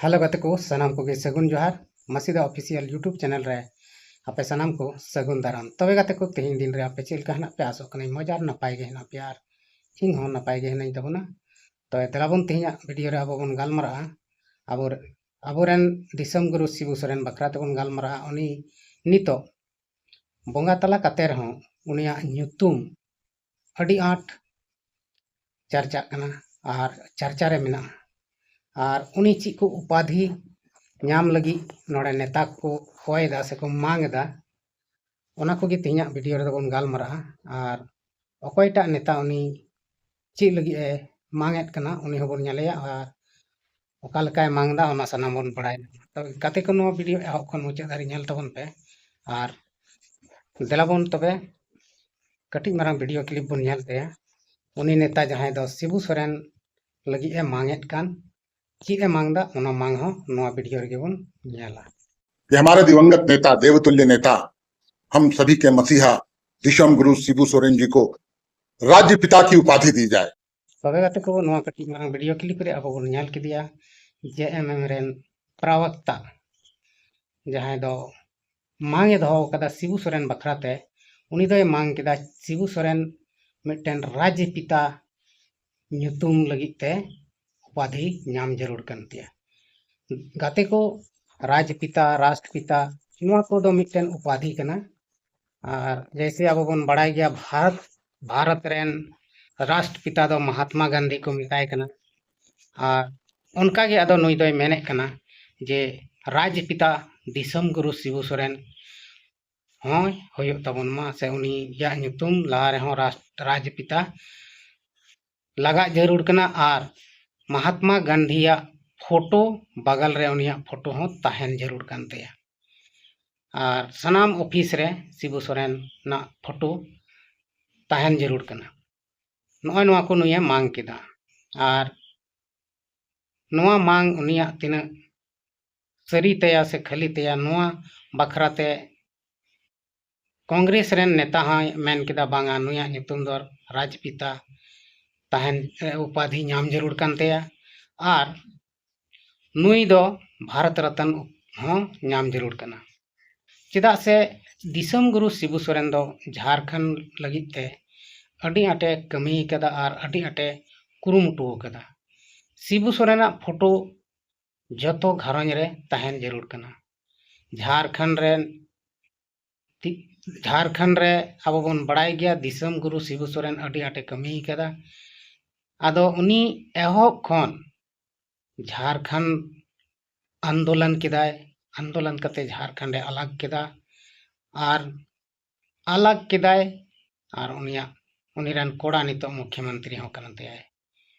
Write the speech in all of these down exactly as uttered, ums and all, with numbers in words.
Hello ᱜᱟᱛᱮ ᱠᱚ, ᱥᱟᱱᱟᱢ ᱠᱚᱜᱮ ᱥᱟᱹᱜᱩᱱ ᱡᱚᱦᱟᱨ᱾ ᱢᱟᱥᱤᱫᱟ Official YouTube channel ᱨᱮ ᱟᱯᱮ ᱥᱟᱱᱟᱢ ᱠᱚ ᱥᱟᱹᱜᱩᱱ ᱫᱟᱨᱟᱢ᱾ ᱛᱚᱵᱮ ᱜᱟᱛᱮ ᱠᱚ, ᱛᱮᱦᱮᱧ ᱫᱤᱱ ᱨᱮ ᱟᱯᱮ ᱪᱮᱫ ᱞᱮᱠᱟ ᱦᱮᱱᱟᱜ ᱯᱮᱭᱟ? ᱟᱥᱚᱜ ᱠᱟᱹᱱᱟᱹᱧ ᱢᱚᱡᱽ ᱟᱨ ᱱᱟᱯᱟᱭ ᱜᱮ ᱦᱮᱱᱟᱜ ᱯᱮᱭᱟ, ᱟᱨ ᱤᱧ ᱦᱚᱸ ᱱᱟᱯᱟᱭ ᱜᱮ ᱦᱮᱱᱟᱹᱧ ᱛᱟᱵᱚᱱᱟ᱾ ᱛᱚᱵᱮ ᱫᱮᱞᱟ ᱵᱚᱱ, ᱛᱮᱦᱮᱧᱟᱜ ᱵᱷᱤᱰᱤᱭᱳ ᱨᱮ ᱟᱵᱚ ᱵᱚᱱ ᱜᱟᱞᱢᱟᱨᱟᱜᱼᱟ ᱟᱵᱚ, ᱟᱵᱚᱨᱮᱱ ᱫᱤᱥᱚᱢ ᱜᱩᱨᱩ ᱥᱤᱵᱩ ᱥᱚᱨᱮᱱ ᱵᱟᱠᱷᱨᱟ ᱛᱮᱵᱚᱱ ᱜᱟᱞᱢᱟᱨᱟᱜᱼᱟ᱾ ᱩᱱᱤ ᱱᱤᱛᱚᱜ ᱵᱚᱸᱜᱟ ᱛᱟᱞᱟ ᱠᱟᱛᱮ ᱨᱮᱦᱚᱸ ᱩᱱᱤᱭᱟᱜ ᱧᱩᱛᱩᱢ ᱟᱹᱰᱤ ᱟᱸᱴ ᱪᱟᱨᱪᱟᱜ ᱠᱟᱱᱟ ᱟᱨ ᱪᱟᱨᱪᱟ ᱨᱮ ᱢᱮᱱᱟᱜᱼᱟ᱾ ᱟᱨ ᱩᱱᱤ ᱪᱮᱫ ᱠᱚ ᱩᱯᱟᱫᱷᱤ ᱧᱟᱢ ᱞᱟᱹᱜᱤᱫ ᱱᱚᱰᱮ ᱱᱮᱛᱟ ᱠᱚ ᱠᱚᱭ ᱮᱫᱟ ᱥᱮᱠᱚ ᱢᱟᱝ ᱮᱫᱟ, ᱚᱱᱟ ᱠᱚᱜᱮ ᱛᱮᱦᱮᱧᱟᱜ ᱵᱷᱤᱰᱤᱭᱳ ᱨᱮᱫᱚ ᱵᱚᱱ ᱜᱟᱞᱢᱟᱨᱟᱜᱼᱟ᱾ ᱟᱨ ᱚᱠᱚᱭᱴᱟᱜ ᱱᱮᱛᱟ ᱩᱱᱤ ᱪᱮᱫ ᱞᱟᱹᱜᱤᱫ ᱮ ᱢᱟᱝ ᱮᱫ ᱠᱟᱱᱟ, ᱩᱱᱤ ᱦᱚᱸᱵᱚᱱ ᱧᱮᱞᱮᱭᱟ᱾ ᱟᱨ ᱚᱠᱟ ᱞᱮᱠᱟᱭ ᱢᱟᱝ ᱮᱫᱟ, ᱚᱱᱟ ᱥᱟᱱᱟᱢ ᱵᱚᱱ ᱵᱟᱲᱟᱭᱟ᱾ ᱛᱚ ᱜᱟᱛᱮ ᱠᱚ, ᱱᱚᱣᱟ ᱵᱷᱤᱰᱤᱭᱳ ᱮᱦᱚᱵ ᱠᱷᱚᱱ ᱢᱩᱪᱟᱹᱫ ᱫᱷᱟᱹᱨᱤᱡ ᱧᱮᱞ ᱛᱟᱵᱚᱱ ᱯᱮ᱾ ᱟᱨ ᱫᱮᱞᱟ ᱵᱚᱱ ᱛᱚᱵᱮ ᱠᱟᱹᱴᱤᱡ ᱢᱟᱨᱟᱝ ᱵᱷᱤᱰᱤᱭᱳ ᱠᱞᱤᱯ ᱵᱚᱱ ᱧᱮᱞ ᱛᱟᱭᱟ᱾ ᱩᱱᱤ ᱱᱮᱛᱟ ᱡᱟᱦᱟᱸᱭ ᱫᱚ ᱥᱤᱵᱩ ᱥᱚᱨᱮᱱ ᱞᱟᱹᱜᱤᱫ ᱮ ᱢᱟᱝ ᱮᱫ ᱠᱟᱱ, ᱪᱮᱫ ᱮ ᱢᱟᱝ ᱮᱫᱟ, ᱚᱱᱟ ᱢᱟᱝ ᱦᱚᱸ ᱱᱚᱣᱟ ᱵᱷᱤᱰᱤᱭᱳ ᱨᱮᱜᱮ ᱵᱚᱱ ᱧᱮᱞᱟ᱾ कि हमारे दिवंगत नेता, देवतुल्य नेता, हम सभी के मसीहा दिशम गुरु शिबू सोरेन जी को राज्य पिता की उपाधि दी जाए। ᱛᱚᱵᱮ ᱜᱟᱛᱮ ᱠᱚ, ᱱᱚᱣᱟ ᱠᱟᱹᱴᱤᱡ ᱢᱟᱨᱟᱝ ᱵᱷᱤᱰᱤᱭᱳ ᱠᱞᱤᱯ ᱨᱮ ᱟᱵᱚ ᱵᱚᱱ ᱧᱮᱞ ᱠᱮᱫᱮᱭᱟ ᱡᱮ ᱮᱢ ᱮᱢ ᱨᱮᱱ ᱯᱨᱟᱣᱟᱠᱛᱟ ᱡᱟᱦᱟᱸᱭ ᱫᱚ ᱢᱟᱝ ᱮ ᱫᱚᱦᱚ ᱟᱠᱟᱫᱟ ᱥᱤᱵᱩ ᱥᱚᱨᱮᱱ ᱵᱟᱠᱷᱨᱟ ᱛᱮ, ᱩᱱᱤ ᱫᱚᱭ ᱢᱟᱝ ᱠᱮᱫᱟ ᱥᱤᱵᱩ ᱥᱚᱨᱮᱱ ᱢᱤᱫᱴᱮᱱ ᱨᱟᱡᱽ ᱯᱤᱛᱟ ᱧᱩᱛᱩᱢ ᱞᱟᱹᱜᱤᱫ ᱛᱮ ᱩᱯᱟᱫᱷᱤ ᱧᱟᱢ ᱡᱟᱹᱨᱩᱲ ᱠᱟᱱ ᱛᱟᱭᱟ᱾ ᱜᱟᱛᱮ ᱠᱚ, ᱨᱟᱡᱽ ᱯᱤᱛᱟ, ᱨᱟᱥᱴᱨ ᱯᱤᱛᱟ, ᱱᱚᱣᱟ ᱠᱚᱫᱚ ᱢᱤᱫᱴᱮᱱ ᱩᱯᱟᱫᱷᱤ ᱠᱟᱱᱟ᱾ ᱟᱨ ᱡᱮᱭᱥᱮ ᱟᱵᱚ ᱵᱚᱱ ᱵᱟᱲᱟᱭ ᱜᱮᱭᱟ, ᱵᱷᱟᱨᱚᱛ, ᱵᱷᱟᱨᱚᱛ ᱨᱮᱱ ᱨᱟᱥᱴᱨ ᱯᱤᱛᱟ ᱫᱚ ᱢᱚᱦᱟᱛᱢᱟ ᱜᱟᱱᱫᱷᱤ ᱠᱚ ᱢᱮᱛᱟᱭ ᱠᱟᱱᱟ᱾ ᱟᱨ ᱚᱱᱠᱟ ᱜᱮ ᱟᱫᱚ ᱱᱩᱭ ᱫᱚᱭ ᱢᱮᱱᱮᱫ ᱠᱟᱱᱟ ᱡᱮ ᱨᱟᱡᱽ ᱯᱤᱛᱟ ᱫᱤᱥᱚᱢ ᱜᱩᱨᱩ ᱥᱤᱵᱩ ᱥᱚᱨᱮᱱ ᱦᱚᱸᱭ ᱦᱩᱭᱩᱜ ᱛᱟᱵᱚᱱ ᱢᱟ, ᱥᱮ ᱩᱱᱤᱭᱟᱜ ᱧᱩᱛᱩᱢ ᱞᱟᱦᱟ ᱨᱮᱦᱚᱸ ᱨᱟᱥ-, ᱨᱟᱡᱽ ᱯᱤᱛᱟ ᱞᱟᱜᱟᱜ ᱡᱟᱹᱨᱩᱲ ᱠᱟᱱᱟ᱾ ᱟᱨ ᱢᱚᱦᱟᱛᱢᱟ ᱜᱟᱱᱫᱷᱤᱭᱟᱜ ᱯᱷᱳᱴᱳ ᱵᱟᱜᱟᱞ ᱨᱮ ᱩᱱᱤᱭᱟᱜ ᱯᱷᱳᱴᱳ ᱦᱚᱸ ᱛᱟᱦᱮᱱ ᱡᱟᱹᱨᱩᱲ ᱠᱟᱱ ᱛᱟᱭᱟ᱾ ᱟᱨ ᱥᱟᱱᱟᱢ ᱚᱯᱷᱤᱥ ᱨᱮ ᱥᱤᱵᱩ ᱥᱚᱨᱮᱱᱟᱜ ᱯᱷᱳᱴᱳ ᱛᱟᱦᱮᱱ ᱡᱟᱹᱨᱩᱲ ᱠᱟᱱᱟ᱾ ᱱᱚᱜᱼᱚᱭ ᱱᱚᱣᱟ ᱠᱚ ᱱᱩᱭᱮ ᱢᱟᱝ ᱠᱮᱫᱟ᱾ ᱟᱨ ᱱᱚᱣᱟ ᱢᱟᱝ ᱩᱱᱤᱭᱟᱜ ᱛᱤᱱᱟᱹᱜ ᱥᱟᱹᱨᱤ ᱛᱟᱭᱟ ᱥᱮ ᱠᱷᱟᱹᱞᱤ ᱛᱟᱭᱟ, ᱱᱚᱣᱟ ᱵᱟᱠᱷᱨᱟ ᱛᱮ ᱠᱚᱝᱜᱨᱮᱥ ᱨᱮᱱ ᱱᱮᱛᱟ ᱦᱚᱸᱭ ᱢᱮᱱ ᱠᱮᱫᱟ, ᱵᱟᱝᱟ, ᱱᱩᱭᱟᱜ ᱧᱩᱛᱩᱢ ᱫᱚ ᱨᱟᱡᱽᱯᱤᱛᱟ ᱛᱟᱦᱮᱱ, ᱮ, ᱩᱯᱟᱫᱷᱤ ᱧᱟᱢ ᱡᱟᱹᱨᱩᱲ ᱠᱟᱱ ᱛᱟᱭᱟ᱾ ᱟᱨ ᱱᱩᱭ ᱫᱚ ᱵᱷᱟᱨᱚᱛ ᱨᱚᱛᱱ ᱦᱚᱸ ᱧᱟᱢ ᱡᱟᱹᱨᱩᱲ ᱠᱟᱱᱟ᱾ ᱪᱮᱫᱟᱜ ᱥᱮ ᱫᱤᱥᱚᱢ ᱜᱩᱨᱩ ᱥᱤᱵᱩ ᱥᱚᱨᱮᱱ ᱫᱚ ᱡᱷᱟᱲᱠᱷᱚᱸᱰ ᱞᱟᱹᱜᱤᱫ ᱛᱮ ᱟᱹᱰᱤ ᱟᱸᱴᱮ ᱠᱟᱹᱢᱤ ᱠᱟᱫᱟ ᱟᱨ ᱟᱹᱰᱤ ᱟᱸᱴᱮ ᱠᱩᱨᱩᱢᱩᱴᱩ ᱟᱠᱟᱫᱟ᱾ ᱥᱤᱵᱩ ᱥᱚᱨᱮᱱᱟᱜ ᱯᱷᱳᱴᱳ ᱡᱚᱛᱚ ᱜᱷᱟᱨᱚᱸᱡᱽ ᱨᱮ ᱛᱟᱦᱮᱱ ᱡᱟᱹᱨᱩᱲ ᱠᱟᱱᱟ᱾ ᱡᱷᱟᱲᱠᱷᱚᱸᱰ ᱨᱮᱱ ᱛᱤ-, ᱡᱷᱟᱲᱠᱷᱚᱸᱰ ᱨᱮ ᱟᱵᱚ ᱵᱚᱱ ᱵᱟᱲᱟᱭ ᱜᱮᱭᱟ, ᱫᱤᱥᱚᱢ ᱜᱩᱨᱩ ᱥᱤᱵᱩ ᱥᱚᱨᱮᱱ ᱟᱹᱰᱤ ᱟᱸᱴᱮ ᱠᱟᱹᱢᱤ ᱠᱟᱫᱟ᱾ ᱟᱫᱚ ᱩᱱᱤ ᱮᱦᱚᱵ ᱠᱷᱚᱱ ᱡᱷᱟᱲᱠᱷᱚᱸᱰ ᱟᱱᱫᱳᱞᱚᱱ ᱠᱮᱫᱟᱭ, ᱟᱱᱫᱳᱞᱚᱱ ᱠᱟᱛᱮ ᱡᱷᱟᱲᱠᱷᱚᱸᱰ ᱮ ᱟᱞᱟᱜᱽ ᱠᱮᱫᱟ ᱟᱨ ᱟᱞᱟᱜᱽ ᱠᱮᱫᱟᱭ᱾ ᱟᱨ ᱩᱱᱤᱭᱟᱜ, ᱩᱱᱤ ᱨᱮᱱ ᱠᱚᱲᱟ ᱱᱤᱛᱚᱜ ᱢᱩᱠᱷᱭᱚᱢᱚᱱᱛᱨᱤ ᱦᱚᱸ ᱠᱟᱱ ᱛᱟᱭᱟᱭ᱾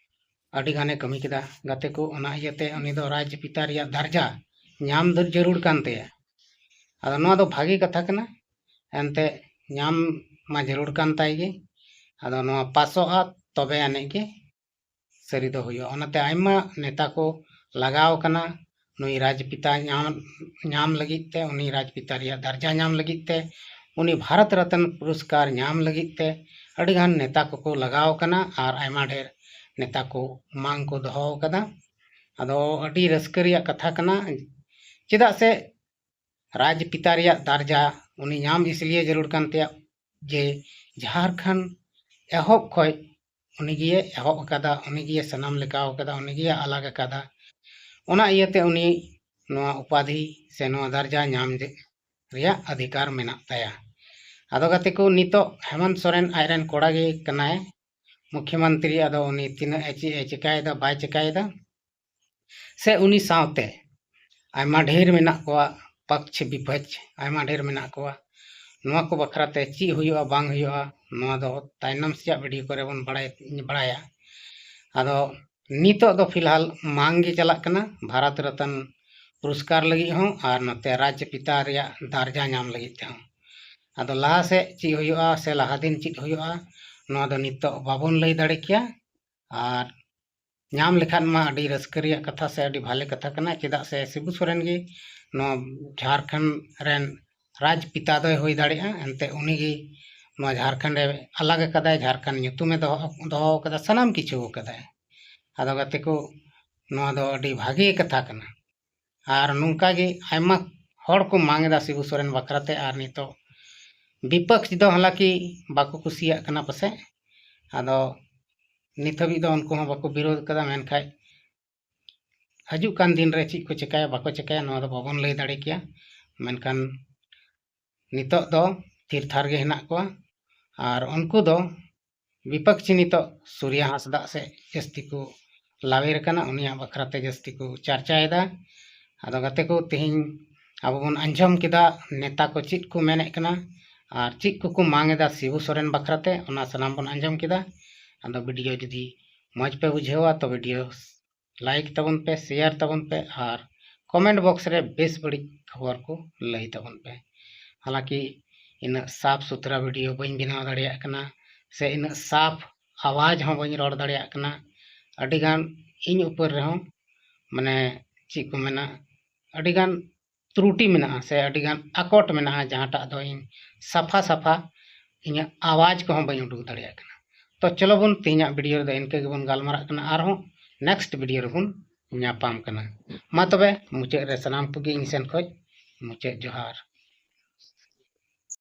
ᱟᱹᱰᱤ ᱜᱟᱱᱮ ᱠᱟᱹᱢᱤ ᱠᱮᱫᱟ ᱜᱟᱛᱮ ᱠᱚ, ᱚᱱᱟ ᱤᱭᱟᱹᱛᱮ ᱩᱱᱤ ᱫᱚ ᱨᱟᱡᱽ ᱯᱤᱛᱟ ᱨᱮᱭᱟᱜ ᱫᱟᱨᱡᱟ ᱧᱟᱢ ᱫᱚ ᱡᱟᱹᱨᱩᱲ ᱠᱟᱱ ᱛᱟᱭᱟ᱾ ᱟᱫᱚ ᱱᱚᱣᱟ ᱫᱚ ᱵᱷᱟᱜᱮ ᱠᱟᱛᱷᱟ ᱠᱟᱱᱟ, ᱮᱱᱛᱮ ᱧᱟᱢ ᱢᱟ ᱡᱟᱹᱨᱩᱲ ᱠᱟᱱ ᱛᱟᱭ ᱜᱮ᱾ ᱟᱫᱚ ᱱᱚᱣᱟ ᱯᱟᱥᱚᱜᱼᱟ, ᱛᱚᱵᱮ ᱟᱹᱱᱤᱡ ᱜᱮ ᱥᱟᱹᱨᱤ ᱫᱚ ᱦᱩᱭᱩᱜᱼᱟ᱾ ᱚᱱᱟᱛᱮ ᱟᱭᱢᱟ ᱱᱮᱛᱟ ᱠᱚ ᱞᱟᱜᱟᱣ ᱠᱟᱱᱟ ᱱᱩᱭ ᱨᱟᱡᱽ ᱯᱤᱛᱟ ᱧᱟᱢ, ᱧᱟᱢ ᱞᱟᱹᱜᱤᱫ ᱛᱮ, ᱩᱱᱤ ᱨᱟᱡᱽ ᱯᱤᱛᱟ ᱨᱮᱭᱟᱜ ᱫᱟᱨᱡᱟ ᱧᱟᱢ ᱞᱟᱹᱜᱤᱫ ᱛᱮ, ᱩᱱᱤ ᱵᱷᱟᱨᱚᱛ ᱨᱚᱛᱱ ᱯᱩᱨᱚᱥᱠᱟᱨ ᱧᱟᱢ ᱞᱟᱹᱜᱤᱫ ᱛᱮ ᱟᱹᱰᱤ ᱜᱟᱱ ᱱᱮᱛᱟ ᱠᱚᱠᱚ ᱞᱟᱜᱟᱣ ᱠᱟᱱᱟ ᱟᱨ ᱟᱭᱢᱟ ᱰᱷᱮᱨ ᱱᱮᱛᱟ ᱠᱚ ᱢᱟᱝ ᱠᱚ ᱫᱚᱦᱚ ᱟᱠᱟᱫᱟ᱾ ᱟᱫᱚ ᱟᱹᱰᱤ ᱨᱟᱹᱥᱠᱟᱹ ᱨᱮᱭᱟᱜ ᱠᱟᱛᱷᱟ ᱠᱟᱱᱟ, ᱪᱮᱫᱟᱜ ᱥᱮ ᱨᱟᱡᱽ ᱯᱤᱛᱟ ᱨᱮᱭᱟᱜ ᱫᱟᱨᱡᱟ ᱩᱱᱤ ᱧᱟᱢ ᱤᱥᱞᱤᱭᱮ ᱡᱟᱹᱨᱩᱲ ᱠᱟᱱ ᱛᱟᱭᱟ ᱡᱮ ᱡᱷᱟᱲᱠᱷᱚᱸᱰ ᱮᱦᱚᱵ ᱠᱷᱚᱡ ᱩᱱᱤ ᱜᱮᱭ ᱮᱦᱚᱵ ᱟᱠᱟᱫᱟ, ᱩᱱᱤ ᱜᱮᱭ ᱥᱟᱱᱟᱢ ᱞᱮᱠᱟᱣ ᱟᱠᱟᱫᱟ, ᱩᱱᱤ ᱜᱮᱭ ᱟᱞᱟᱜᱽ ᱟᱠᱟᱫᱟ᱾ ᱚᱱᱟ ᱤᱭᱟᱹᱛᱮ ᱩᱱᱤ ᱱᱚᱣᱟ ᱩᱯᱟᱫᱷᱤ ᱥᱮ ᱱᱚᱣᱟ ᱫᱟᱨᱡᱟ ᱧᱟᱢ ᱡᱮ-, ᱨᱮᱭᱟᱜ ᱚᱫᱷᱤᱠᱟᱨ ᱢᱮᱱᱟᱜ ᱛᱟᱭᱟ᱾ ᱟᱫᱚ ᱜᱟᱛᱮ ᱠᱚ, ᱱᱤᱛᱚᱜ ᱦᱮᱢᱚᱱᱛ ᱥᱚᱨᱮᱱ ᱟᱡᱨᱮᱱ ᱠᱚᱲᱟ ᱜᱮ ᱠᱟᱱᱟᱭ ᱢᱩᱠᱷᱭᱚᱢᱚᱱᱛᱨᱤ, ᱟᱫᱚ ᱩᱱᱤ ᱛᱤᱱᱟᱹᱜ ᱮ ᱪᱮᱫ ᱮ ᱪᱮᱠᱟᱭᱮᱫᱟ ᱵᱟᱭ ᱪᱮᱠᱟᱭᱮᱫᱟ, ᱥᱮ ᱩᱱᱤ ᱥᱟᱶᱛᱮ ᱟᱭᱢᱟ ᱰᱷᱮᱨ ᱢᱮᱱᱟᱜ ᱠᱚᱣᱟ, ᱯᱚᱠᱷ ᱵᱤᱯᱚᱠᱷ ᱟᱭᱢᱟ ᱰᱷᱮᱨ ᱢᱮᱱᱟᱜ ᱠᱚᱣᱟ᱾ ᱱᱚᱣᱟ ᱠᱚ ᱵᱟᱠᱷᱨᱟ ᱛᱮ ᱪᱮᱫ ᱦᱩᱭᱩᱜᱼᱟ ᱵᱟᱝ ᱦᱩᱭᱩᱜᱼᱟ, ᱱᱚᱣᱟ ᱫᱚ ᱛᱟᱭᱱᱚᱢ ᱥᱮᱭᱟᱜ ᱵᱷᱤᱰᱤᱭᱳ ᱠᱚᱨᱮ ᱵᱚᱱ ᱵᱟᱲᱟᱭ, ᱵᱟᱲᱟᱭᱟ᱾ ᱟᱫᱚ ᱱᱤᱛᱚᱜ ᱫᱚ ᱯᱷᱤᱞᱦᱟᱞ ᱢᱟᱝ ᱜᱮ ᱪᱟᱞᱟᱜ ᱠᱟᱱᱟ ᱵᱷᱟᱨᱚᱛ ᱨᱚᱛᱱ ᱯᱩᱨᱚᱥᱠᱟᱨ ᱞᱟᱹᱜᱤᱫ ᱦᱚᱸ ᱟᱨ ᱱᱚᱛᱮ ᱨᱟᱡᱽ ᱯᱤᱛᱟ ᱨᱮᱭᱟᱜ ᱫᱟᱨᱡᱟ ᱧᱟᱢ ᱞᱟᱹᱜᱤᱫ ᱛᱮᱦᱚᱸ᱾ ᱟᱫᱚ ᱞᱟᱦᱟ ᱥᱮᱫ ᱪᱮᱫ ᱦᱩᱭᱩᱜᱼᱟ ᱥᱮ ᱞᱟᱦᱟ ᱫᱤᱱ ᱪᱮᱫ ᱦᱩᱭᱩᱜᱼᱟ, ᱱᱚᱣᱟ ᱫᱚ ᱱᱤᱛᱚᱜ ᱵᱟᱵᱚᱱ ᱞᱟᱹᱭ ᱫᱟᱲᱮ ᱠᱮᱭᱟ᱾ ᱟᱨ ᱧᱟᱢ ᱞᱮᱠᱷᱟᱱ ᱢᱟ ᱟᱹᱰᱤ ᱨᱟᱹᱥᱠᱟᱹ ᱨᱮᱭᱟᱜ ᱠᱟᱛᱷᱟ ᱥᱮ ᱟᱹᱰᱤ ᱵᱷᱟᱞᱮ ᱠᱟᱛᱷᱟ ᱠᱟᱱᱟ, ᱪᱮᱫᱟᱜ ᱥᱮ ᱥᱤᱵᱩ ᱥᱚᱨᱮᱱ ᱜᱮ ᱱᱚᱣᱟ ᱡᱷᱟᱲᱠᱷᱚᱸᱰ ᱨᱮᱱ ᱨᱟᱡᱽ ᱯᱤᱛᱟ ᱫᱚᱭ ᱦᱩᱭ ᱫᱟᱲᱮᱭᱟᱜᱼᱟ᱾ ᱮᱱᱛᱮ ᱩᱱᱤ ᱜᱮ ᱱᱚᱣᱟ ᱡᱷᱟᱲᱠᱷᱚᱸᱰ ᱮ ᱟᱞᱟᱜᱽ ᱟᱠᱟᱫᱟᱭ, ᱡᱷᱟᱲᱠᱷᱚᱸᱰ ᱧᱩᱛᱩᱢᱮ ᱫᱚᱦᱚ, ᱫᱚᱦᱚ ᱟᱠᱟᱫᱟ, ᱥᱟᱱᱟᱢ ᱠᱤᱪᱷᱩ ᱟᱠᱟᱫᱟᱭ᱾ ᱟᱫᱚ ᱜᱟᱛᱮ ᱠᱚ, ᱱᱚᱣᱟ ᱫᱚ ᱟᱹᱰᱤ ᱵᱷᱟᱜᱮ ᱠᱟᱛᱷᱟ ᱠᱟᱱᱟ᱾ ᱟᱨ ᱱᱚᱝᱠᱟ ᱜᱮ ᱟᱭᱢᱟ ᱦᱚᱲ ᱠᱚ ᱢᱟᱝ ᱮᱫᱟ ᱥᱤᱵᱩ ᱥᱚᱨᱮᱱ ᱵᱟᱠᱷᱨᱟᱛᱮ, ᱟᱨ ᱱᱤᱛᱚᱜ ᱵᱤᱯᱚᱠᱥ ᱫᱚ ᱦᱟᱞᱟᱠᱤ ᱵᱟᱠᱚ ᱠᱩᱥᱤᱭᱟᱜ ᱠᱟᱱᱟ ᱯᱟᱥᱮᱡ᱾ ᱟᱫᱚ ᱱᱤᱛ ᱦᱟᱹᱵᱤᱡ ᱫᱚ ᱩᱱᱠᱩ ᱦᱚᱸ ᱵᱟᱠᱚ ᱵᱤᱨᱳᱫᱷ ᱠᱟᱫᱟ, ᱢᱮᱱᱠᱷᱟᱱ ᱦᱤᱡᱩᱜ ᱠᱟᱱ ᱫᱤᱱ ᱨᱮ ᱪᱮᱫ ᱠᱚ ᱪᱮᱠᱟᱭᱟ ᱵᱟᱠᱚ ᱪᱮᱠᱟᱭᱟ ᱱᱚᱣᱟ ᱫᱚ ᱵᱟᱵᱚᱱ ᱞᱟᱹᱭ ᱫᱟᱲᱮ ᱠᱮᱭᱟ᱾ ᱢᱮᱱᱠᱷᱟᱱ ᱱᱤᱛᱚᱜ ᱫᱚ ᱛᱷᱤᱨ ᱛᱷᱟᱨ ᱜᱮ ᱦᱮᱱᱟᱜ ᱠᱚᱣᱟ᱾ ᱟᱨ ᱩᱱᱠᱩ ᱫᱚ ᱵᱤᱯᱚᱠᱥᱤ ᱱᱤᱛᱚᱜ ᱥᱩᱨᱭᱟ ᱦᱟᱸᱥᱫᱟᱜ ᱥᱮᱫ ᱡᱟᱹᱥᱛᱤ ᱠᱚ ᱞᱟᱣᱮᱨ ᱠᱟᱱᱟ, ᱩᱱᱤᱭᱟᱜ ᱵᱟᱠᱷᱨᱟᱛᱮ ᱡᱟᱹᱥᱛᱤ ᱠᱚ ᱪᱟᱨᱪᱟᱭᱮᱫᱟ᱾ ᱟᱫᱚ ᱜᱟᱛᱮ ᱠᱚ, ᱛᱮᱦᱮᱧ ᱟᱵᱚ ᱵᱚᱱ ᱟᱸᱡᱚᱢ ᱠᱮᱫᱟ ᱱᱮᱛᱟ ᱠᱚ ᱪᱮᱫ ᱠᱚ ᱢᱮᱱᱮᱫ ᱠᱟᱱᱟ ᱟᱨ ᱪᱮᱫ ᱠᱚᱠᱚ ᱢᱟᱝ ᱮᱫᱟ ᱥᱤᱵᱩ ᱥᱚᱨᱮᱱ ᱵᱟᱠᱷᱨᱟᱛᱮ, ᱚᱱᱟ ᱥᱟᱱᱟᱢ ᱵᱚᱱ ᱟᱸᱡᱚᱢ ᱠᱮᱫᱟ᱾ ᱟᱫᱚ ᱵᱷᱤᱰᱤᱭᱳ ᱡᱩᱫᱤ ᱢᱚᱡᱽ ᱯᱮ ᱵᱩᱡᱷᱟᱹᱣᱟ ᱛᱚ ᱵᱷᱤᱰᱤᱭᱳ ᱞᱟᱭᱤᱠ ᱛᱟᱵᱚᱱ ᱯᱮ, ᱥᱮᱭᱟᱨ ᱛᱟᱵᱚᱱ ᱯᱮ ᱟᱨ ᱠᱚᱢᱮᱱᱴ ᱵᱚᱠᱥ ᱨᱮ ᱵᱮᱥ ᱵᱟᱹᱲᱤᱡ ᱠᱷᱚᱵᱚᱨ ᱠᱚ ᱞᱟᱹᱭ ᱛᱟᱵᱚᱱ ᱯᱮ᱾ ᱦᱟᱞᱟᱠᱤ ᱤᱱᱟᱹᱜ ᱥᱟᱯᱷ ᱥᱩᱛᱷᱨᱟ ᱵᱷᱤᱰᱤᱭᱳ ᱵᱟᱹᱧ ᱵᱮᱱᱟᱣ ᱫᱟᱲᱮᱭᱟᱜ ᱠᱟᱱᱟ ᱥᱮ ᱤᱱᱟᱹᱜ ᱥᱟᱯᱷ ᱟᱣᱟᱡᱽ ᱦᱚᱸ ᱵᱟᱹᱧ ᱨᱚᱲ ᱫᱟᱲᱮᱭᱟᱜ ᱠᱟᱱᱟ᱾ ᱟᱹᱰᱤᱜᱟᱱ ᱤᱧ ᱩᱯᱚᱨ ᱨᱮᱦᱚᱸ ᱢᱟᱱᱮ ᱪᱮᱫ ᱠᱚ ᱢᱮᱱᱟ, ᱟᱹᱰᱤᱜᱟᱱ ᱛᱨᱩᱴᱤ ᱢᱮᱱᱟᱜᱼᱟ ᱥᱮ ᱟᱹᱰᱤᱜᱟᱱ ᱟᱠᱚᱴ ᱢᱮᱱᱟᱜᱼᱟ, ᱡᱟᱦᱟᱸᱴᱟᱜ ᱫᱚ ᱤᱧ ᱥᱟᱯᱷᱟ ᱥᱟᱯᱷᱟ ᱤᱧᱟᱹᱜ ᱟᱣᱟᱡᱽ ᱠᱚᱦᱚᱸ ᱵᱟᱹᱧ ᱩᱰᱩᱠ ᱫᱟᱲᱮᱭᱟᱜ ᱠᱟᱱᱟ᱾ ᱛᱚ ᱪᱚᱞᱚ ᱵᱚᱱ ᱛᱮᱦᱮᱧᱟᱜ ᱵᱷᱤᱰᱤᱭᱳ ᱨᱮᱫᱚ ᱤᱱᱠᱟᱹ ᱜᱮᱵᱚᱱ ᱜᱟᱞᱢᱟᱨᱟᱜ ᱠᱟᱱᱟ, ᱟᱨᱦᱚᱸ ᱱᱮᱠᱥᱴ ᱵᱷᱤᱰᱤᱭᱳ ᱨᱮᱵᱚᱱ ᱧᱟᱯᱟᱢ ᱠᱟᱱᱟ᱾ ᱢᱟ ᱛᱚᱵᱮ ᱢᱩᱪᱟᱹᱫ ᱨᱮ ᱥᱟᱱᱟᱢ ᱠᱚᱜᱮ ᱤᱧ ᱥᱮᱱ ᱠᱷᱚᱱ ᱢᱩᱪᱟᱹᱫ ᱡᱚᱦᱟᱨ᱾